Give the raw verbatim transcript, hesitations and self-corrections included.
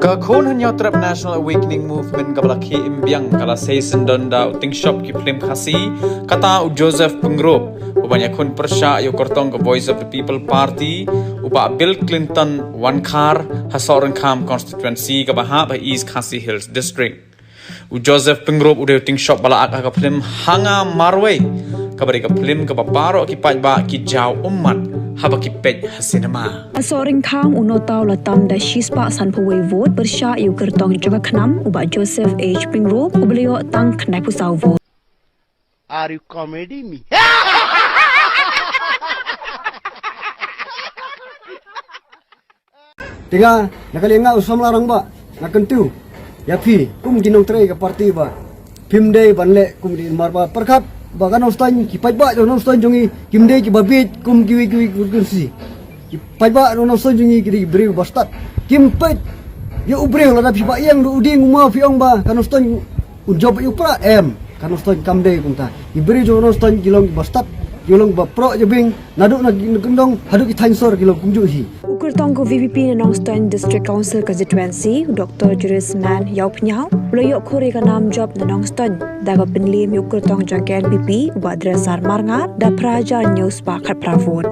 Ka khun Hynñiewtrep National Awakening Movement kaba la khie im biang ka la sei syndon da u tyngshop ki phlim Khasi, kata u Joseph Pyngrope, uban ïakhun pyrshah ïa u kyrtong ka Voice of the People Party, u Bah Bill Clinton Wankhar, ha Sohryngkham Constituency kaba hap ha East Khasi Hills District. U Joseph Pyngrope u dei u tyngshop ba la ak ha ka phlim Hanga Marwei, kaba dei ka phlim kaba baroh ki paidbah ki jaw ummat haba ki peit ha cinema. Ha Sohryngkham u Nongthaw la tam da shispah sanphew wei vote, pyrshah ïa u kyrtong jong ka KHNAM u Bah Joseph H Pyngrope uba la ïoh tang khyndai phew saw vote. Are you comedy me? Te nga, na ka liang nga u samla rangbah, nga kyntu ïa phi kum ki nongtrei ka party ba phim dei ban leh kum ki mar ba pyrkhat ba ka Nongstoiñ, ki paidbah jong Nongstoiñ jong ngi kim dei kiba bieit kum kiwei kiwei ki constituency. Ki paidbah jong Nongstoiñ jong ngi ki dei ki briew ba stad. Kim peit ïa u briew, lada phi ba ïeng da u dieng u maw phi ong ba ka Nongstoiñ un jop ïa u prah, em. Ka Nongstoiñ kam dei kumta. Ki briew jong Nongstoiñ ki long kiba stad, ki long kiba proh jabieng, naduh na ki kyndong haduh ki thaiñ sor ki long kumjuh hi. U kyrtong ka VPP na Nongstoiñ District Council Constituency, u Doctor Jurisman Ïawphniaw, u la ïoh khur ïa ka nam jop na Nongstoiñ da kaba pynliem ïa u kyrtong jong ka NPP, u Bah Dresser Marngar, da phra hajar hynñiew spah khatphra vote.